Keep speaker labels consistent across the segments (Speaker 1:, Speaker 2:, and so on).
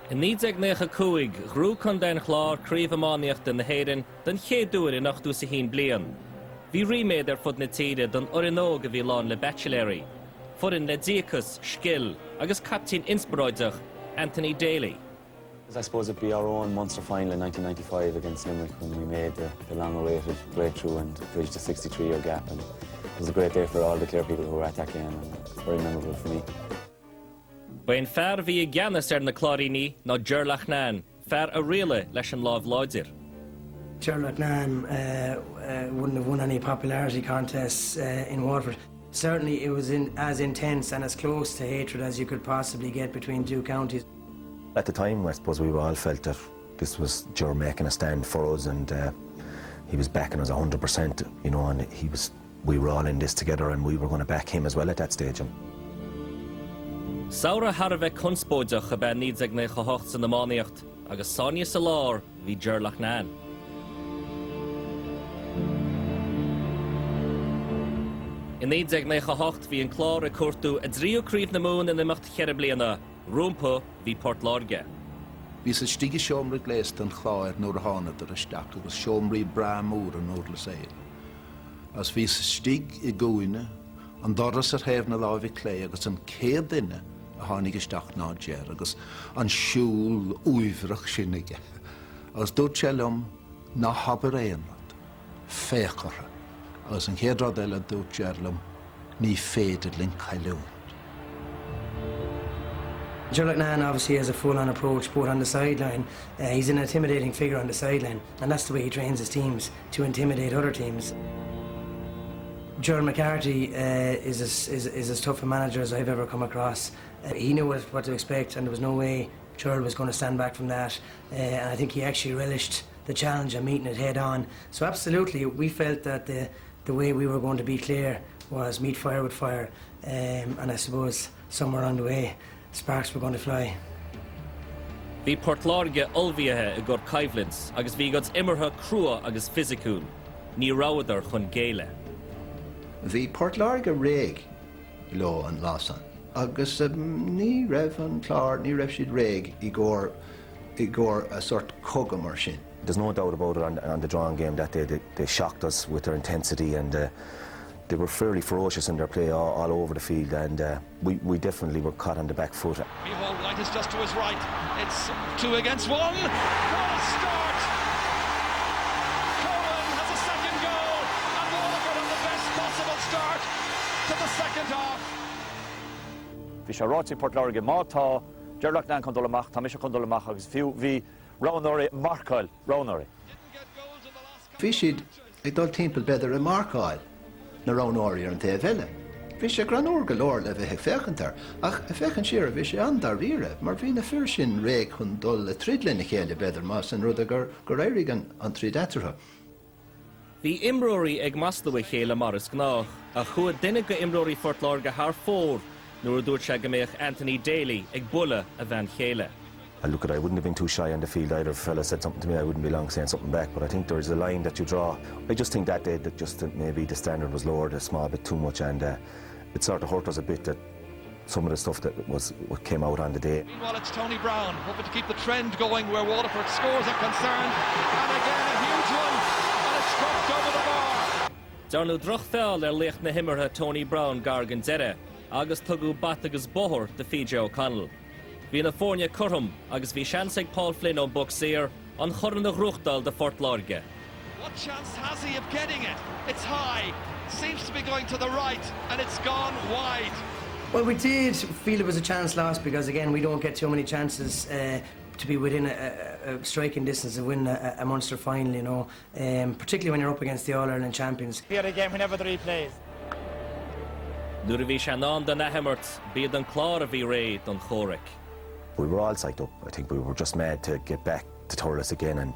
Speaker 1: I 1995, ghnóthaigh Contae an Chláir Craobh Iománaíochta na hÉireann den chéad uair in 81 bliain. Bhí ríméad ar fud na tíre don fhoireann óg a bhí lán le baitsiléirí. Foireann le díocas, scil agus caiptín inspioráideach, Anthony Daly.
Speaker 2: I suppose it'd be our own Munster final in 1995 against Limerick when we made the, the long-awaited breakthrough and bridged the 63-year gap and it was a great day for all the Clare people who were at that game and very memorable for me.
Speaker 1: Ba é an fear a bhí i gceannas ar na Cláirínigh ná Ger Loughnane, fear a rialaigh leis an lámh láidir.
Speaker 3: Ger Loughnane uh, uh, wouldn't have won any popularity contests uh, in Waterford. Certainly it was in, as intense and as close to hatred as you could possibly get between two counties.
Speaker 4: At the time, I suppose we all felt that this was Ger making a stand for us and uh, he was backing us 100%, you know, and he was we were all in this together and we were going to back him as well at that stage. And
Speaker 1: Samhradh thar a bheith conspóideach ab ea 1998 san iománaíocht agus sáinnithe sa lár bhí Ger Loughnane. I 1998 bhí an Clár ag cuartú a dtríú Craobh na Mumhan in imeacht cheithre bliana. Rompu bhí Port Láirge.
Speaker 5: Bhíos istigh i seomra gléasta an Chláir nuair a thánadar isteach agus seomraí breá mór in Durlas Éile. Agus bhíos istigh i gcúinne, an doras ar thaobh na láimhe clé agus an chéad duine a tháinig isteach ná Ger agus an siúl uaibhreach sin aige. Agus dúirt sé liom, Ná habair aon rud. Féach orthu. Agus an chéad rud eile dúirt Ger liom, Ní féidir linn cailliúint.
Speaker 3: Ger Loughnane obviously has a full-on approach both on the sideline. Uh, he's an intimidating figure on the sideline, and that's the way he trains his teams, to intimidate other teams. Gerald McCarthy uh, is, as, is, is as tough a manager as I've ever come across. Uh, he knew what, what to expect, and there was no way Gerald was going to stand back from that. Uh, and I think he actually relished the challenge of meeting it head on. So absolutely, we felt that the, the way we were going to be clear was meet fire with fire. Um, and I suppose somewhere on the way, sparks were going to fly.
Speaker 1: Bhí Port Láirge ullmhaithe i gcomhair coimhlint agus bhí a gcuid imeartha crua agus fisiciúil. Ní rabhadar chun géilleadh.
Speaker 6: Bhí Port Láirge réidh leo an lá san agus ní raibh an Clár, ní raibh siad réidh i gcomhair, i gcomhair a sort cogadh mar sin.
Speaker 4: There's no doubt about it on, on the drawn game that day they, they shocked us with their intensity and uh, they were fairly ferocious in their play all, all over the field and uh, we, we definitely were caught on the back foot.
Speaker 7: Micheál White is just to his right. It's two against one. What a start! Coen has a second goal and Waterford have the best possible start to the second half.
Speaker 8: Bhí sé ráite ag Port Láirge má tá Ger Loughnane chun dul amach, tá mise chun dul amach agus fiú bhí roghnóirí ag marcáil roghnóirí.
Speaker 6: Bhí siad ag dul timpeall b'fhéidir ag marcáil na roghnóirí ar an taobh eile. Bhí sé greannmhar go leor le bheith ag féachaint air, ach ag féachaint siar bhí sé an-dáiríre, mar bhí na fir sin réidh chun dul ag troid lena chéile b'fhéidir más an rud é gur gur éirigh an troid eatarthu.
Speaker 1: Bhí imreoirí ag maslú a chéile mar is gnách, ach chuaigh duine d'imreoirí Phort Láirge thar fóir nuair a dúirt sé go mbeadh Anthony Daly ag bualadh a bhean chéile.
Speaker 4: I look at I wouldn't have been too shy on the field either if a fella said something to me I wouldn't be long saying something back but I think there is a line that you draw I just think that day that just that maybe the standard was lowered a small bit too much and uh, it sort of hurt us a bit that some of the stuff that was what came out on the day.
Speaker 7: Meanwhile it's Tony Brown hoping to keep the trend going where Waterford scores are concerned and again a huge one and it's dropped over the bar.
Speaker 1: Dearnadh drochfheall ar laoch na himeartha Tony Brown gar don deireadh agus tugadh bata agus bóthar do PJ O'Connell. Bhí na foirne cothrom agus bhí seans ag Paul Flynn ón bpoc saor an chorn a ghnóthachtáil do Phort Láirge.
Speaker 7: What chance has he of getting it? It's high, seems to be going to the right and it's gone wide.
Speaker 3: Well, we did feel it was a chance lost because, again, we don't get too many chances uh, to be within a, a, a striking distance of winning a, a Munster final, you know, um, particularly when you're up against the All-Ireland champions.
Speaker 9: Here again whenever the replays.
Speaker 1: Nuair a bhí sé in am don athimirt, b'iad an Clár a bhí réidh don chomhrac.
Speaker 4: We were all psyched up. I think we were just mad to get back to Thurles again and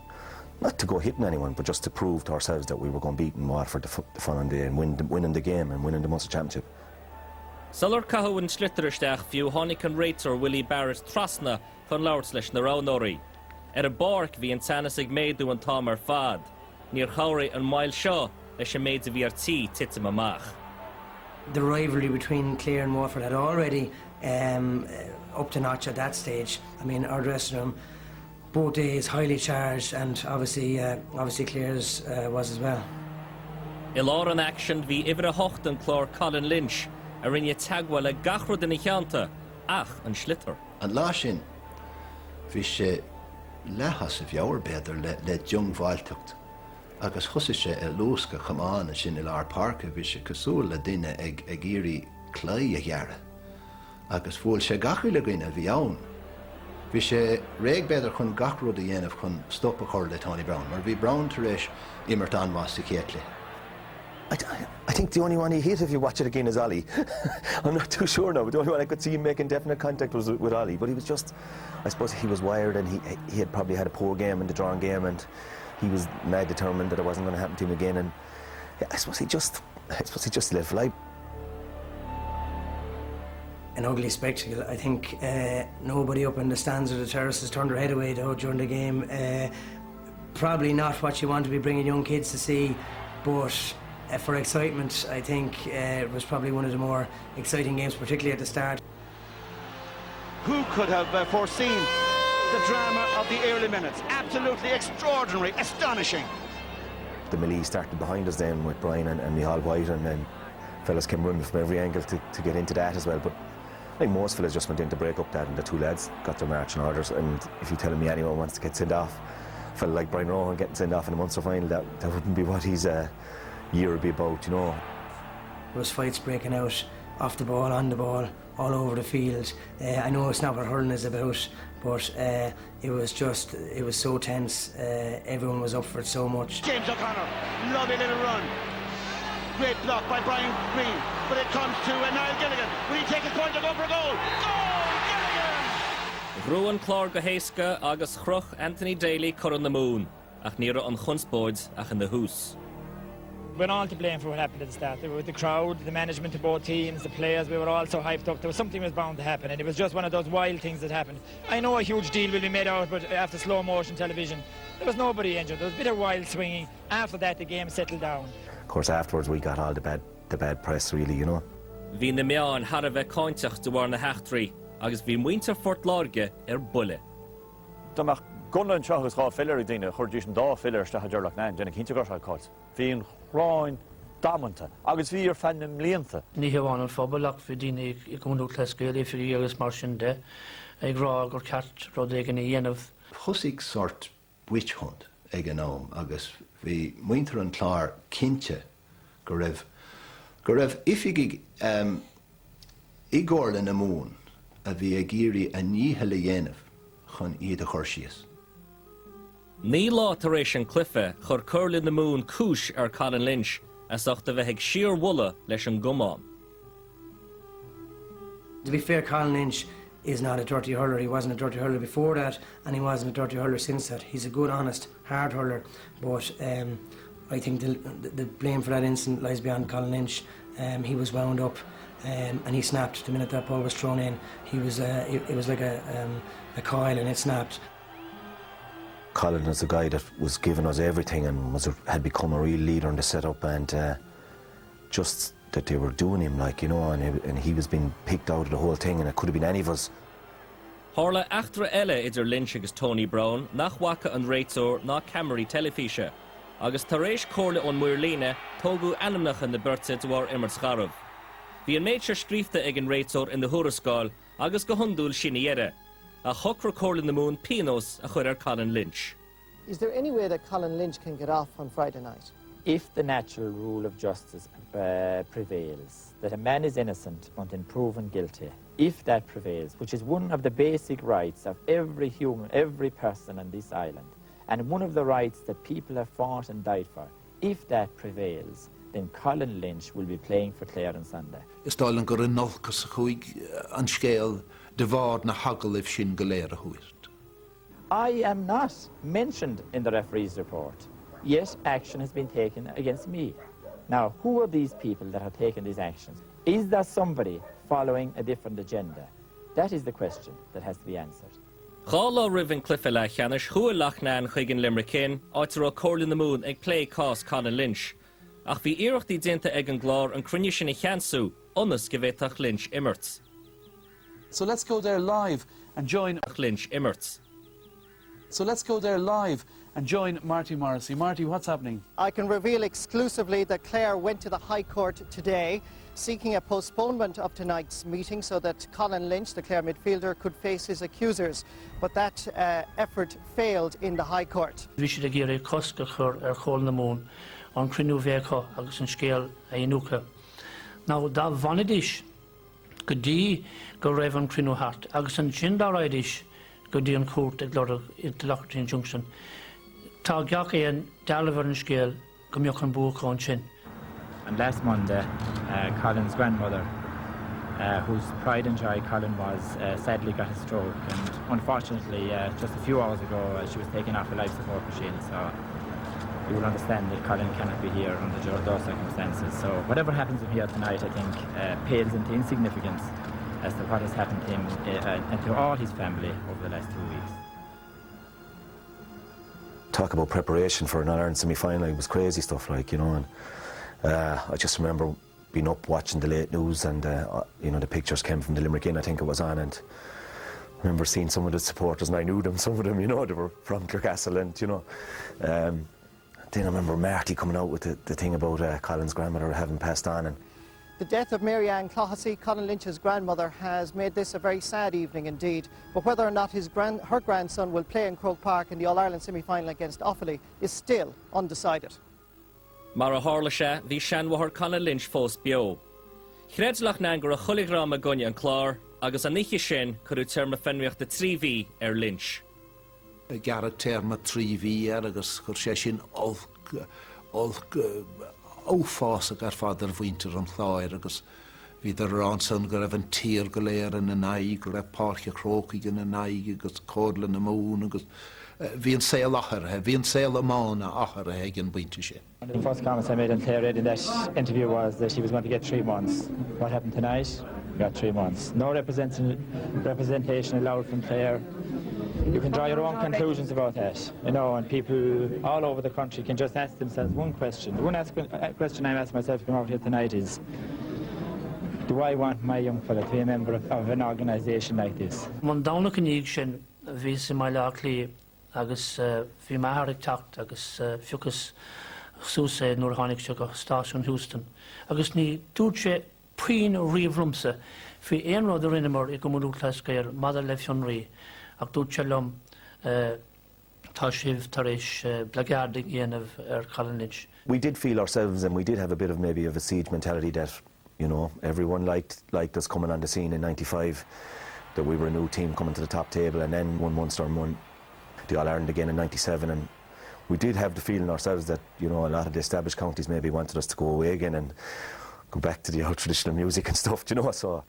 Speaker 4: not to go hitting anyone, but just to prove to ourselves that we were going beating Waterford the, the following day and win, winning the game and winning the Munster Championship.
Speaker 1: Sular caitheadh an sliotar isteach fiú tháinig an réiteoir Willie Barrett trasna chun labhairt leis na roghnóirí. Ar an bpáirc bhí an teannas ag méadú an t-am ar fad. Níor chabhraigh an mhoill seo leis an méid a bhí ar tí titim amach.
Speaker 3: The rivalry between Clare and Waterford had already. um, up to notch at that stage. I mean, our dressing room, both days highly charged and obviously, uh, obviously Clare's uh, was as well.
Speaker 1: I lár an aicsin bhí uimhir 8 an Chlár Colin Lynch, a rinne teagmháil le gach rud ina theannta, ach an sliotar.
Speaker 6: An lá sin, bhí sé leath as a mheabhair, b'fhéidir, le, le diongbháilteacht agus thosaigh sé ag luascadh camán ansin i lár páirce, bhí sé cosúil le duine ag, ag iarraidh claí a ghearradh agus bhuail sé gach uile dhuine a bhí ann. Bhí sé réidh b'fhéidir chun gach rud a dhéanamh chun stop a chur le Tony Browne mar bhí Browne tar éis imirt an-mhaith sa chéad chluiche.
Speaker 4: I, I think the only one he hit, if you watch it again, is Ollie. I'm not too sure now, but the only one I could see him making definite contact was with Ollie. But he was just, I suppose he was wired and he, he had probably had a poor game in the drawing game and he was mad determined that it wasn't going to happen to him again. And yeah, I suppose he just, I suppose he just let fly.
Speaker 3: An ugly spectacle. I think uh, nobody up in the stands or the terraces turned their head away though during the game. Uh, probably not what you want to be bringing young kids to see, but uh, for excitement, I think uh, it was probably one of the more exciting games, particularly at the start.
Speaker 7: Who could have uh, foreseen the drama of the early minutes? Absolutely extraordinary, astonishing.
Speaker 4: The melee started behind us then with Brian and, and Michal White and then fellas came running from every angle to, to get into that as well. But I think most fellas just went in to break up that and the two lads got their marching orders and if you tell me anyone wants to get sent off, a fella like Brian Rohan getting sent off in a Munster final, that, that wouldn't be what his uh, year would be about, you know.
Speaker 3: There was fights breaking out off the ball, on the ball, all over the field. Uh, I know it's not what hurling is about, but uh, it was just, it was so tense. Uh, everyone was up for it so much.
Speaker 7: James O'Connor, lovely little run. Great block by Brian Green, but it comes to uh, Niall Gilligan. Will he take his point to go for a goal? Goal! Gilligan!
Speaker 1: Bhuaigh an Clár go héasca agus chroch Anthony Daly Curaidh na Mumhan, ach ní raibh an chonspóid ach ina thús.
Speaker 9: We're all to blame for what happened at the start. With the crowd, the management of both teams, the players, we were all so hyped up. There was something was bound to happen, and it was just one of those wild things that happened. I know a huge deal will be made out, but after slow motion television, there was nobody injured. There was a bit of wild swinging. After that, the game settled down.
Speaker 4: Of course, afterwards we got all the bad, the bad press, really, you know.
Speaker 1: Bhí na meáin thar a bheith cáinteach de bharr na heachtraí agus bhí muintir Phort Láirge ar buile.
Speaker 8: Dá mbeadh gunna anseo agus dá philéar ag daoine, chuirfidís an dá philéar isteach i Ger Loughnane, déanamh cinnte go raibh sé caillte. Bhí an ghráin damanta, agus bhí ar feadh na mblianta.
Speaker 10: Ní hamháin an phobal ach bhí daoine i gCumann Lúthchleas Gael, oifigigh agus mar sin de, ag rá gur ceart rud éigin a dhéanamh.
Speaker 6: Thosaigh sórt witch hunt ag an am agus bhí muintir an Chláir cinnte go raibh go raibh oifigigh i gComhairle na Mumhan a bhí ag iarraidh a ndícheall a dhéanamh chun iad a chur síos.
Speaker 1: Naoi lá tar éis an cluiche, chuir Comhairle na Mumhan cúis ar Colin Lynch as ucht a bheith ag síorbhualadh leis an gcamán.
Speaker 3: To be fair, Colin Lynch is not a dirty hurler. He wasn't a dirty hurler before that, and he wasn't a dirty hurler since that. He's a good, honest, hard hurler, but um, I think the, the blame for that incident lies beyond Colin Lynch. Um, he was wound up um, and he snapped the minute that ball was thrown in. He was, uh, it, it was like a, um, a coil and it snapped.
Speaker 4: Colin was a guy that was giving us everything and was a, had become a real leader in the setup and uh, just that they were doing him like you know and he, and he was being picked out of the whole thing and it could have been any of us.
Speaker 1: Tharla eachtra eile idir Lynch agus Tony Browne nach bhfaca an réiteoir ná ceamaraí teilifíse, agus tar éis comhairle ón maor líne, tógadh ainmneacha na beirte de bharr imirt gharbh. Bhí an méid seo scríofa ag an réiteoir ina thuarascáil agus go hiondúil sin a dheireadh, ach shocraigh Comhairle na Mumhan pionós a chur ar Colin Lynch.
Speaker 11: Is there any way that Colin Lynch can get off on Friday night?
Speaker 12: If the natural rule of justice uh, prevails, that a man is innocent until proven guilty, if that prevails, which is one of the basic rights of every human, every person on this island, and one of the rights that people have fought and died for, if that prevails, then Colin Lynch will be playing for Clare on Sunday.
Speaker 5: Is dóigh liom gur in olcas a chuaigh an scéal de bharr na hagallaimh sin go léir a thabhairt.
Speaker 12: I am not mentioned in the referee's report, yet action has been taken against me. Now, who are these people that have taken these actions? Is there somebody following a different agenda? That is the question that has to be answered.
Speaker 1: Dhá lá roimh an cluiche leathcheannais chuaigh Loughnane chuig an Limerick Inn, áit a raibh Comhairle na Mumhan ag plé cás Colin Lynch. Ach bhí iarrachtaí déanta ag an gClár an cruinniú sin a cheansú, ionas go bhféadfadh Lynch imirt.
Speaker 13: So let's go there live and join
Speaker 1: Lynch imirt.
Speaker 13: So let's go there live and join Marty Morrissey. Marty, what's happening?
Speaker 11: I can reveal exclusively that Clare went to the High Court today seeking a postponement of tonight's meeting so that Colin Lynch, the Clare midfielder, could face his accusers. But that uh, effort failed in the High Court.
Speaker 10: Bhí siad ag iarraidh cosc a chur ar Chomhairle na Mumhan an cruinniú a bheith acu agus an scéal a iniúchadh. Now, dá bhfanfaidís go dtí go raibh an cruinniú thart agus ansin dá raghaidís go dtí an chúirt ag lorg interlocutory injunction, tá gach aon dealramh ar an scéal go mbeadh an bua acu ansin.
Speaker 12: And last Monday, uh, Colin's grandmother, uh, whose pride and joy Colin was, uh, sadly got a stroke. And unfortunately, uh, just a few hours ago, uh, she was taken off a life support machine. So you will understand that Colin cannot be here under those circumstances. So whatever happens in here tonight, I think, uh, pales into insignificance as to what has happened to him uh, uh and to all his family over the last two weeks.
Speaker 4: Talk about preparation for an Ireland semi-final, it was crazy stuff like, you know, and uh, I just remember being up watching the late news and, uh, uh, you know, the pictures came from the Limerick Inn, I think it was on, and I remember seeing some of the supporters, and I knew them, some of them, you know, they were from Clarecastle, and, you know, um, then I remember Marty coming out with the, the thing about uh, Colin's grandmother having passed on, and
Speaker 11: The death of Mary Ann Clohessy, Colin Lynch's grandmother, has made this a very sad evening indeed. But whether or not his grand, her grandson will play in Croke Park in the All-Ireland semi-final against Offaly is still undecided.
Speaker 1: Mar a tharla sé, bhí seanmháthair Colin Lynch fós beo. Chreid Loughnane go raibh chuile dhream i gcoinne an Chláir agus an oíche sin cuireadh téarma fionraíochta 3 mhí ar Lynch.
Speaker 5: Gearradh téarma 3 mhí air agus chuir sé sin olc, olc uafásach ar fad ar mhuintir an Chláir agus bhíodar a rá ansan go raibh an tír go léir ina n-aghaidh, go raibh Páirc an Chrócaigh ina n-aghaidh agus Comhairle na Mumhan agus bhí an saol athraithe, bhí an saol iomána athraithe ag an bpointe sin.
Speaker 12: One of the first comments I made on Clare in that interview was that he was going to get three months. What happened tonight? He got three months. No representation allowed from Clare. You can draw your own conclusions about that, you know, and people all over the country can just ask themselves one question. The one ask, uh, question I'm asking myself coming out here tonight is, do I want my young fella to be a member of, of an organisation like this?
Speaker 10: An Domhnach ina dhiaidh sin bhíos i mBaile Átha Cliath agus bhí m'athair ag teacht agus phiocas suas é nuair a tháinig sé go stáisiún Heuston agus ní dúirt sé puinn riamh liomsa faoi aon rud a rinneamar i gCumann Lúthchleas Gael maidir le fionraí ach dúirt sé liom tá sibh tar éis blackguarding a dhéanamh ar Colin Lynch.
Speaker 4: We did feel ourselves and we did have a bit of maybe of a siege mentality that you know everyone liked liked us coming on the scene in 95 that we were a new team coming to the top table and then won Munster and won the All-Ireland again in 97 and we did have the feeling ourselves that you know a lot of the established counties maybe wanted us to go away again and go back to the old traditional music and stuff you know so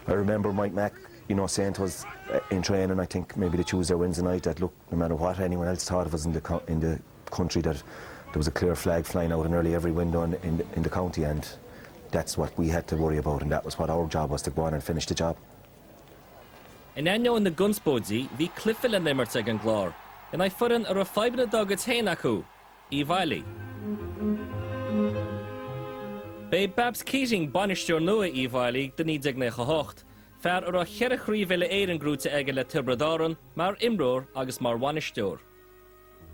Speaker 4: I remember Mike Mack you know saying to us eh, in training I think maybe the Tuesday or Wednesday night that look no matter what anyone else thought of us in the in the country that there was a clear flag flying out in nearly every window in, in, in the county and that's what we had to worry about and that was what our job was to go on and finish the job.
Speaker 1: In ainneoin na gconspóidí, bhí cluiche le n-imirt ag an gClár, in aghaidh foireann a raibh fadhbanna dá gcuid féin acu, Uíbh Fhailí. B'é Babs Keating bainisteoir nua Uíbh Fhailí do 1998, fear a raibh cheithre chraobh uile-Éireann gnóite aige le Tiobraid Árann mar imreoir agus mar bhainisteoir.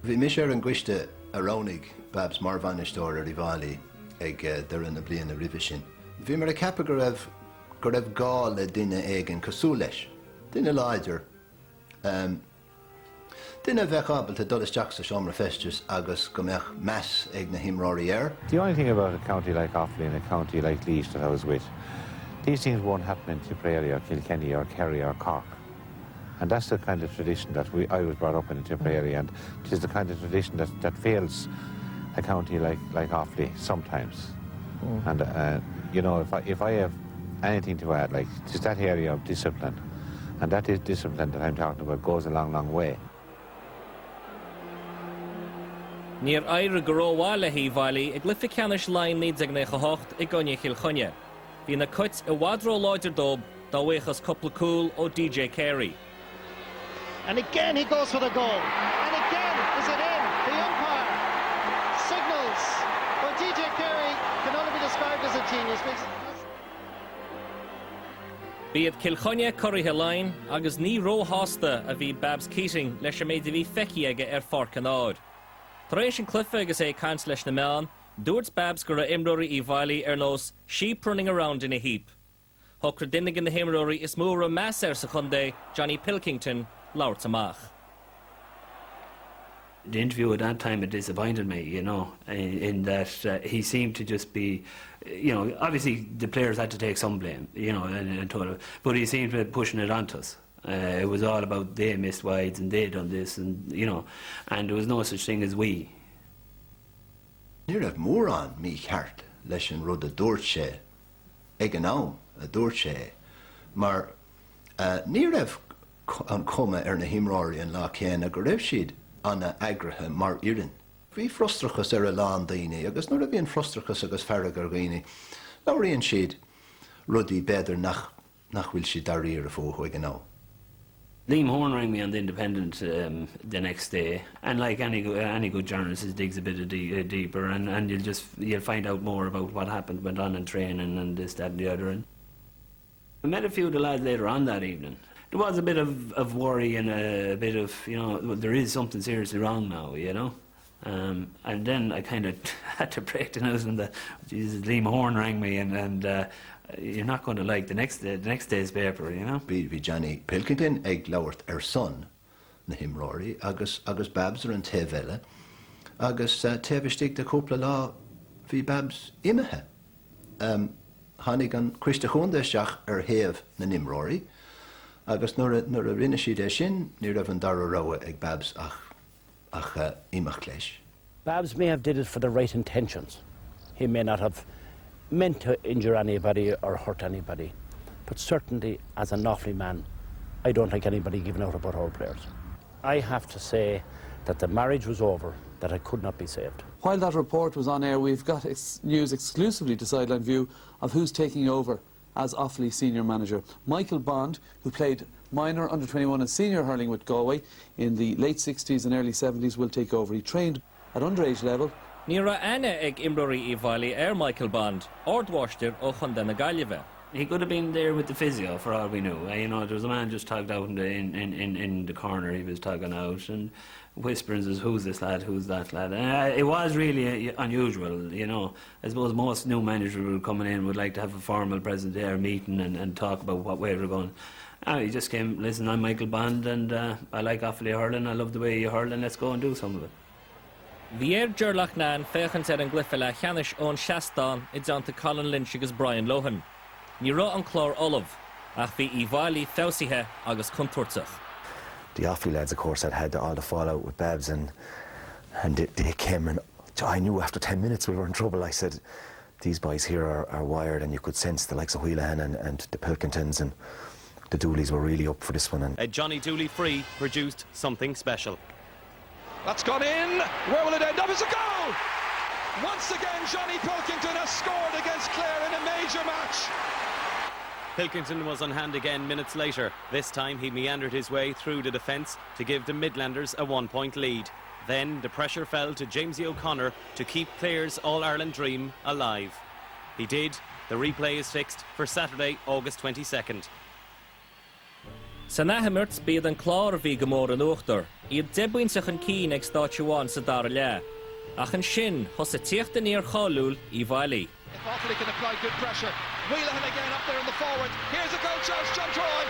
Speaker 6: Bhí mise ar an gcoiste a roghnaigh Babs mar bhainisteoir ar Uíbh Fhailí ag deireadh na bliana roimhe sin. Bhíomar ag ceapadh go raibh go raibh gá le duine éigin cosúil leis, duine láidir, duine a bheadh ábalta dul isteach sa seomra feistis agus go mbeadh meas ag na himreoirí air.
Speaker 14: The only thing about a county like Offaly and a county like Laois that I was with, these things won't happen in Tipperary or Kilkenny or Kerry or Cork. And that's the kind of tradition that we, I was brought up in in Tipperary, and it is the kind of tradition that, that fails a county like, like Offaly sometimes. Mm. And, uh, you know, if I, if I have anything to add, like, just that area of discipline, and that is discipline that I'm talking about goes a long, long way.
Speaker 1: Níor éirigh go rómhaith le hUíbh Fhailí i gcluiche ceannais Laighean 1998 i gcoinne Chill Chainnigh. Bhí na Cait i bhfad ró-láidir dóibh dá bhuíochas cúpla cúl ó DJ Carey.
Speaker 7: And again he goes for the goal. And again is it in? The umpire signals. Well DJ Carey can only be described as a genius.
Speaker 1: B'iad Cill Chainnigh curaithe Laighean agus ní róshásta a bhí Babs Keating leis an méid a bhí feicthe aige ar pháirc an áir. Tar éis an cluiche agus é ag caint leis na meáin, dúirt Babs go raibh imreoirí Uíbh Fhailí ar nós sheep running around in a heap. Shocraigh duine de na himreoirí is mó a raibh meas air sa chontae, Johnny Pilkington, labhairt amach.
Speaker 15: The interview at that time it disappointed me, you know, in, in that uh, he seemed to just be, you know, obviously the players had to take some blame, you know, and, and total, but he seemed to be pushing it onto us. Uh, it was all about they missed wides and they done this and you know, and there was no such thing as we.
Speaker 6: Ní raibh mórán mícheart leis an rud a dúirt sé ag an am a dúirt sé é, mar ní raibh an chuma ar na himreoirí an lá céanna go raibh siad an-eagraithe mar fhoireann. Bhí frustrachas ar a lán daoine agus nuair a bhíonn frustrachas agus fearg ar dhaoine, labhraíonn siad rudaí b'fhéidir nach nach bhfuil siad dáiríre fúthu ag an am.
Speaker 15: Liam Horan rang me on the Independent um, the next day, and like any any good journalist, he digs a bit of de uh, deeper, and, and you'll just you'll find out more about what happened, went on in training, and this, that, and the other. And I met a few of the lads later on that evening. There was a bit of, of worry and a, a bit of, you know, there is something seriously wrong now, you know. Um, and then I kind of had to break the news when the Jesus Liam Horan rang me and, and uh, you're not going to like the next day, the next day's paper, you know.
Speaker 6: Bhí bhí Johnny Pilkington ag labhairt ar son na himreoirí agus agus Babs ar an taobh eile agus uh, taobh istigh de chúpla lá bhí Babs imithe. Um, tháinig an coiste contae isteach ar thaobh na n-imreoirí agus nuair a rinne siad é sin ní raibh an dara rogha ag Babs ach ach imeacht leis.
Speaker 16: Babs may have did it for the right intentions. He may not have meant to injure anybody or hurt anybody. But certainly, as an Offaly man, I don't like anybody giving out about our players. I have to say that the marriage was over, that it could not be saved.
Speaker 13: While that report was on air, we've got ex news exclusively to Sideline View of who's taking over as Offaly senior manager. Michael Bond, who played minor, under 21 and senior hurling with Galway in the late 60s and early 70s, will take over. He trained at underage level.
Speaker 1: Ní raibh aithne ag imreoirí Uíbh Fhailí ar Michael Bond, ardmháistir ó Chontae na Gaillimhe.
Speaker 15: He could have been there with the physio for all we knew. You know, there was a man just tugged out in the, in, in, in the corner, he was tugging out and whispering, says, who's this lad, who's that lad? Uh, it was really uh, unusual, you know. I suppose most new managers who coming in would like to have a formal present there meeting and, and talk about what way we're going. Uh, he just came, listen, I'm Michael Bond and uh, I like Offaly hurling, I love the way you hurl and let's go and do some of it.
Speaker 1: Bhí ar Ger Loughnane féachaint ar an gcluiche leathcheannais ón seastán i dteannta Colin Lynch agus Brian Lohan. Ní raibh an Clár ullamh, ach bhí Uíbh Fhailí feabhsaithe agus contúirteach.
Speaker 4: The Offaly lads of course had had all the fallout with Babs and and they, they came and I knew after 10 minutes we were in trouble. I said, these boys here are, are wired and you could sense the likes of Whelahan and, and the Pilkingtons and the Dooleys were really up for this one. And
Speaker 17: a Johnny Dooley free produced something special.
Speaker 7: That's gone in. Where will it end up? It's a goal! Once again, Johnny Pilkington has scored against Clare in a major match.
Speaker 17: Pilkington was on hand again minutes later. This time he meandered his way through the defence to give the Midlanders a one-point lead. Then the pressure fell to Jamesie O'Connor to keep Clare's All-Ireland dream alive. He did. The replay is fixed for Saturday, August 22nd.
Speaker 1: San athimirt b'iad an Clár a bhí go mór in uachtar, iad deich bpointe chun cinn ag stáitse amháin sa dara leath. Ach ansin, thosaigh tíocht aniar cháiliúil Uíbh Fhailí.
Speaker 7: If Offaly can apply good pressure. Whelahan again up there in the forward. Here's a goal chance, John Troy.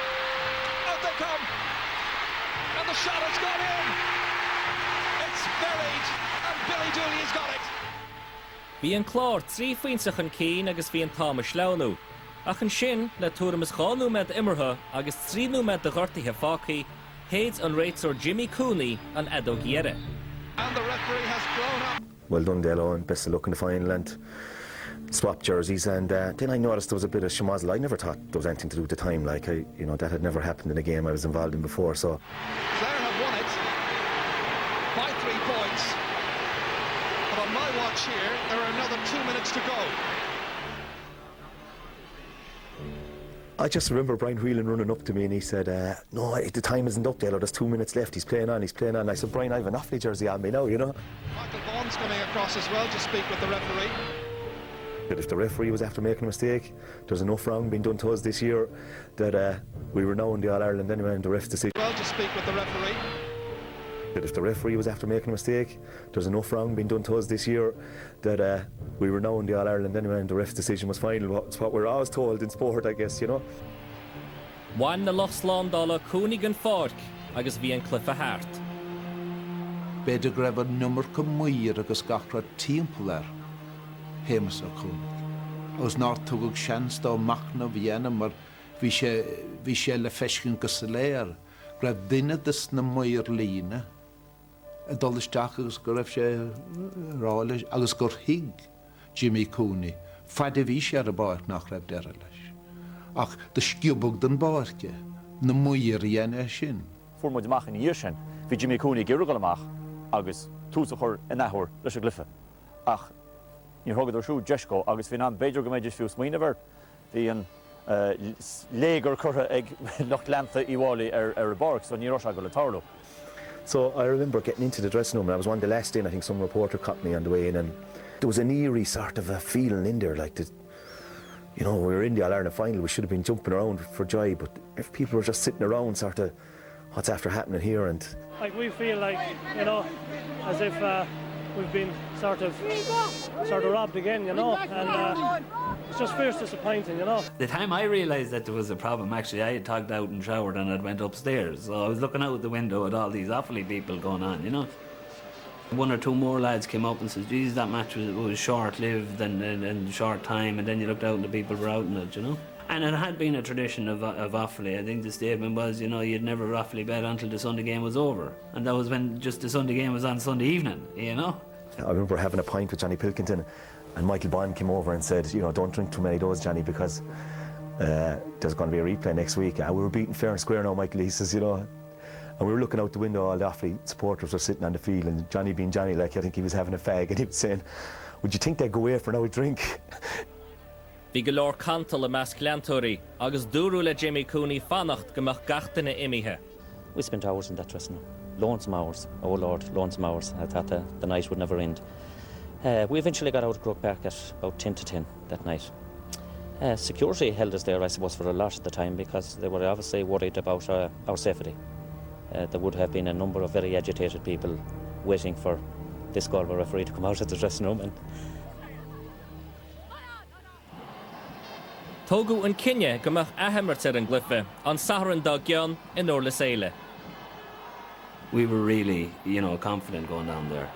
Speaker 7: Out they come. And the shot has gone in. It's buried and Billy Dooley has got it.
Speaker 1: Bhí an Clár 3 phointe chun cinn agus bhí an t-am ag sleamhnú. Ach ansin, le tuairim is 2 nóiméad imeartha agus 3 nóiméad de ghortuithe fágtha, shéid an réiteoir Jimmy Cooney an fheadóg dheiridh.
Speaker 7: And the referee has blown up.
Speaker 4: Well done Delo and best of luck in the final and swap jerseys and uh, then I noticed there was a bit of schmozzle. I never thought there was anything to do with the time like I you know that had never happened in a game I was involved in before so
Speaker 7: Clare have won it by three points but on my watch here there are another two minutes to go.
Speaker 4: I just remember Brian Whelan running up to me and he said, uh, no, the time isn't up, Dale, there's two minutes left, he's playing on, he's playing on. And I said, Brian, I have an Offaly jersey on me now, you know.
Speaker 7: Michael Bond's coming across as well to speak with the referee.
Speaker 4: But if the referee was after making a mistake, there's enough wrong being done to us this year that uh, we were now in the All-Ireland anyway and the ref's decision.
Speaker 7: Well to speak with the referee.
Speaker 4: That if the referee was after making a mistake, there's enough wrong being done to us this year that uh, we were now in the All-Ireland anyway and the ref's decision was final. It's what we're always told in sport, I guess, you know.
Speaker 1: Bhain na lucht slándála Cooney den pháirc agus bhí an cluiche thart.
Speaker 5: B'fhéidir go raibh an iomarca maor agus gach rud timpeall ar Shéamus Ó Cuanaigh agus nár tugadh seans dó machnamh a dhéanamh mar bhí sé, bhí sé le feiscint go soiléir go raibh duine des na maoir líne ag dul isteach agus go raibh sé ag rá leis agus gur thuig Jimmy Cooney faid a bhí sé ar an bpáirc nach raibh deireadh leis. Ach do sciobadh den bpáirc é. Na maoir a dhein é sin.
Speaker 8: Fuair muid amach ina dhiaidh sin, bhí Jimmy Cooney ag iarraidh dul amach agus tús a chur in athuair leis an gcluiche ach níor thugadar siúd deis dhó agus bhí in ann, b'fhéidir go mbeidís fiú smaoineamh air, bhí an léigear curtha ag lucht leanta Uíbh Fhailí ar an bpáirc so ní raibh sé ag dul ag tarlú.
Speaker 4: So I remember getting into the dressing room and I was one of the last in, I think some reporter caught me on the way in and there was an eerie sort of a feeling in there like the, you know, we were in the All-Ireland final, we should have been jumping around for joy, but if people were just sitting around sort of what's after happening here and
Speaker 18: like we feel like you know as if uh, we've been sort of sort of robbed again you know and uh, it's just fierce disappointing you know
Speaker 15: the time I realized that there was a problem actually I had togged out and showered and I'd went upstairs so I was looking out the window at all these Offaly people going on you know One or two more lads came up and said, geez, that match was, was short-lived and, and, and short time, and then you looked out and the people were out in it, you know. And it had been a tradition of, of Offaly. I think the statement was, you know, you'd never roughly bet until the Sunday game was over. And that was when just the Sunday game was on Sunday evening, you know.
Speaker 4: I remember having a pint with Johnny Pilkington and Michael Bond came over and said, you know, don't drink too many of those, Johnny, because uh, there's going to be a replay next week. And we were beaten fair and square now, Michael. He says, you know, and we were looking out the window, all the Offaly supporters were sitting on the field, and Johnny being Johnny, like, I think he was having a fag, and he was saying, would you think they'd go away for an old drink?
Speaker 1: Bhí go leor cantal i measc leantóirí agus dúradh le Jimmy Cooney fanacht go mbeadh gach duine imithe.
Speaker 19: We spent hours in that dressing room. Lonesome hours. Oh Lord, lonesome hours. I thought the, the night would never end. Uh, we eventually got out of Croke Park at about 10 to 10 that night. Uh, security held us there, I suppose, for a lot of the time because they were obviously worried about uh, our safety. Uh, there would have been a number of very agitated people waiting for this Galway referee to come out of the dressing room and
Speaker 1: Tógadh an cinneadh go mbeadh athimirt ar an gcluiche an Satharn dár gcionn in Durlas Éile.
Speaker 15: We were really, you know, confident going down there.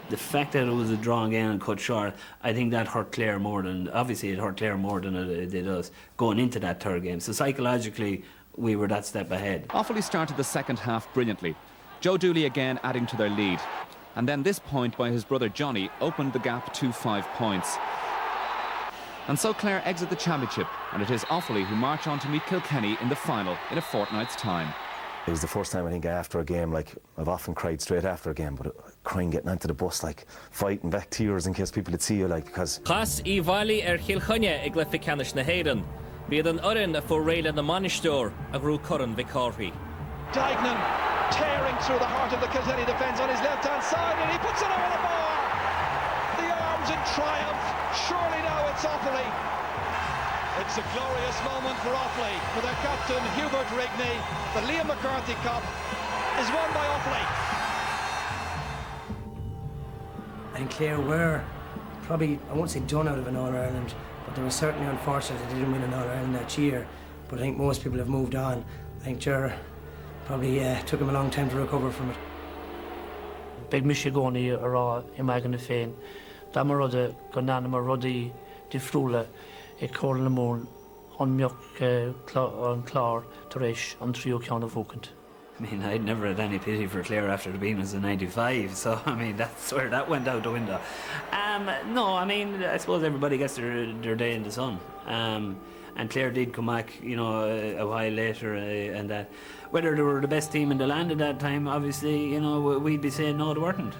Speaker 15: The fact that it was a drawn game and cut short, I think that hurt Clare more than obviously it hurt Clare more than it, it did us going into that third game. So psychologically, we were that step ahead.
Speaker 20: Offaly started the second half brilliantly. Joe Dooley again adding to their lead. And then this point by his brother Johnny opened the gap to five points. And so Clare exit the championship, and it is Offaly who march on to meet Kilkenny in the final in a fortnight's time.
Speaker 4: It was the first time I think after a game, like I've often cried straight after a game, but crying getting onto the bus, like fighting back tears in case people would see you, like because.
Speaker 1: Chas Uíbh Fhailí ar Chill Chainnigh i gcluiche ceannais na hÉireann. B'iad an fhoireann a fuair réidh lena mbainisteoir a ghnóthaigh Corn Mhic Cárthaigh.
Speaker 7: Duignan tearing through the heart of the Kilkenny defence on his left-hand side and he puts it over the bar! The arms in triumph. Surely now it's Offaly. It's a glorious moment for Offaly, for their captain Hubert Rigney. The Liam McCarthy Cup is won by Offaly.
Speaker 3: And Clare were probably, I won't say done out of an All-Ireland, but they were certainly unfortunate they didn't win an All-Ireland that year. But I think most people have moved on. I think Ger probably uh, took him a long time to recover from it.
Speaker 10: Beidh mise i gcónaí ag rá i m'aigne féin dá mba rud é go ndearnamar rudaí difriúla ag Comhairle na Mumhan an mbeadh an Clár tar éis an tríú ceann a bhuachaint.
Speaker 15: I mean, I'd never had any pity for Clare after the beating us in 95, so I mean, that's where that went out the window. Um, no, I mean, I suppose everybody gets their, their day in the sun. Um, and Clare did come back, you know, a, a while later uh, and that. Whether they were the best team in the land at that time, obviously, you know, we'd be saying no, they weren't.